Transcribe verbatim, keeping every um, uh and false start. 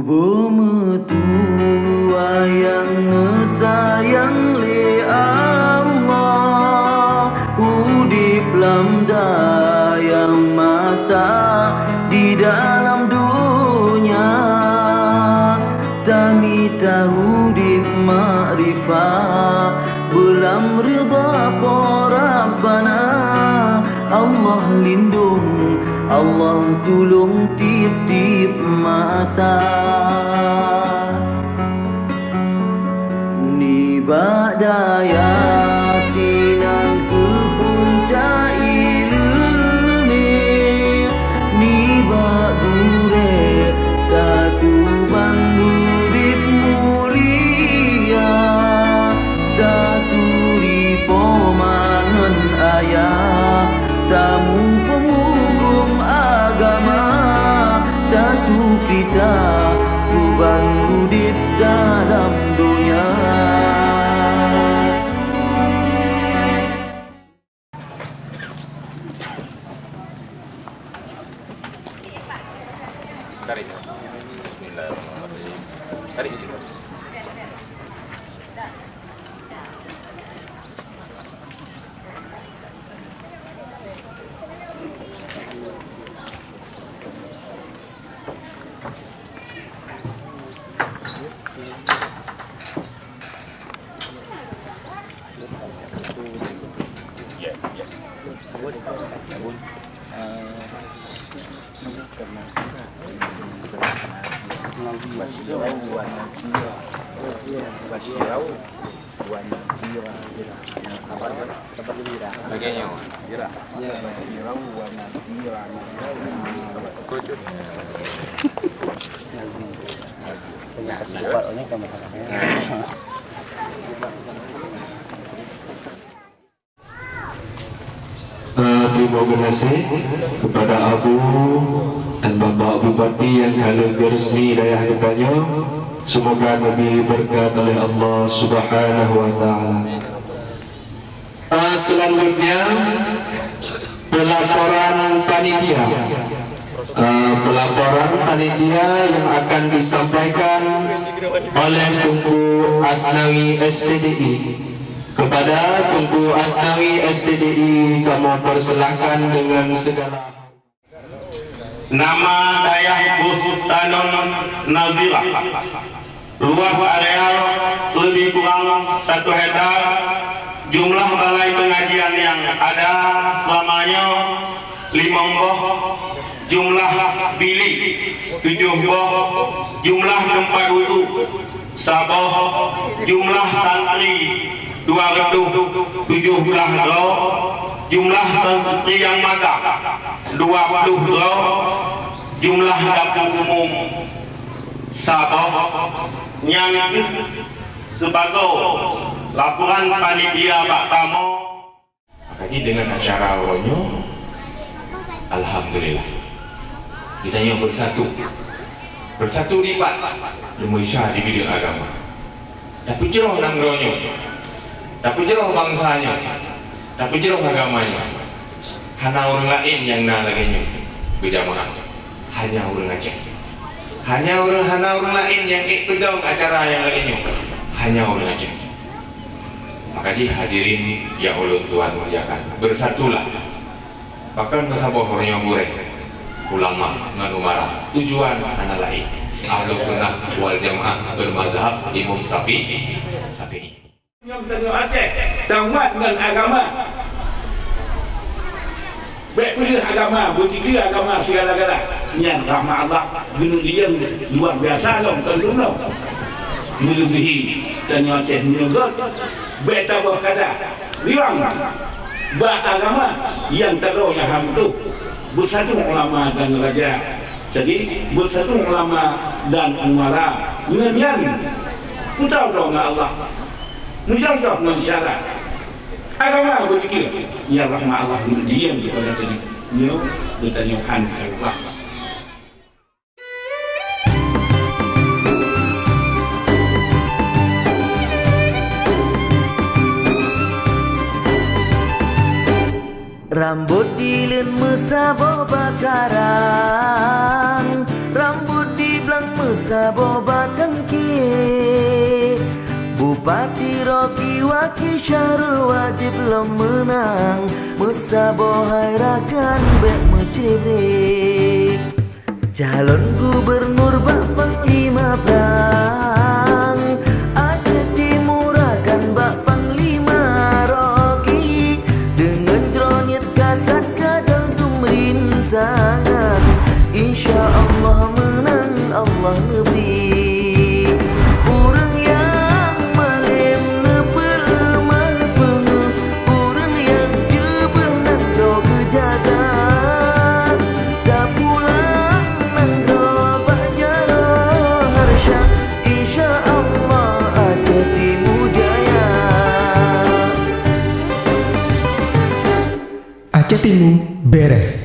Beumeutuah nyang neusayang lé Allah, udeb lam dayah masa di dalam donya, tamita udeb makrifah, beulam ridha Po Rabbana. Allah lindong, Allah tulông tiep-tiep masa. Nibak dayah sinan keu puncak ileumèe, nibak gurèe tatuban udeb mulia, taturi poma ngon ayah, tamuphom hukôm agama, tatukrita tuban udeb dalam donya. Tarik. Bismillahirrahmanirrahim. Tarik. Eh, terima kasih kepada Abu dan Bapak Bupati yang ka lheueh geuresmi dayah geutanyoe. Semoga diberi berkat oleh Allah Subhanahu wa Taala. Eh, selanjutnya, pelaporan panitia. Eh, pelaporan panitia yang akan disampaikan oleh Teungku Asnawi, S P D I. Kepada Teungku Asnawi, S P D I, kamoe persilahkan dengan segala hormat. Nama dayah Bustanun Nazirah. Luas areal lebih kurang satu hektar. Jumlah balai pengajian yang ada selamanya limong boh. Jumlah bilik tujoh boh. Jumlah tempat wudhu saboh. Jumlah santri dua reutôh tujoh blah droe. Jumlah santri nyang magang dua ploh droe. Jumlah dapur umum saboh. Nyan kheueh sibagoe laporan panitia bak kamoe. Maka jih deungon acara uroe nyoe, alhamdulillah, geutanyoe beusatu. Beusatu dipat? Leumeusa di bideueng agama. Tapeujroh nanggroe nyoe, tapeujroh bansa nyoe, tapeujroh agama nyoe. Hana ureuëng laén nyang na lagée nyoe beujamaah, hanya ureuëng Aceh. Hanya ureuëng, hana ureuëng laén nyang ék peudong acara nyang lagée nyoe, hanya ureuëng Aceh. Maka jih hadirin nyang ulôn tuan muliakan, beusatulah. Pakon meusaboh uroe nyoe gurée, ulama ngon umara, tujuan hana laén. Ahlussunnah wal Jamaah beumazhab Imam Syafi'i. Syafi'i. Nyoe tanyoe Aceh, tamat ngon agama. Bék peuleueh agama, beujikeue agama sigala-gala. Nyan rahmat Allah, geuneudieng luar biasa lom kon droeneuh. Meuleubihi tanyoe Aceh meunyoe göt, bék taboh kada riwang bak agama nyang tadroe nyang han beutôi. Beusatu ulama dan raja. Jadi, beusatu ulama dan umara. Ngon nyan, peutau droe ngon Allah. Meucontoh ngon syarat. Agama beudikeue, ya rahmat Allah, diam di pada tadi. Nyoe geutanyoe han Allah. Rambot di leuen meusaboh bak karang, rambot di blang meusa- Saboh batang kée, Bupati Rocky Waki Syahrul wajéb lom meunang. Meusaboh hai rakan bék meucré-bré. Calon gubernur bak panglima prang, Aceh Timu rakan bak panglima Rocky. Deungon droe niet kasat gadang peumerintahan, insya Allah meunang Allah neubri. Ureuëng nyang malém neupeuleumah peungeuh, ureuëng nyang jeubeuh nan droe geujaga. Tapulang nan droe bak jaroe harsya, insya Allah Aceh Timu jaya. Aceh Timu bereh.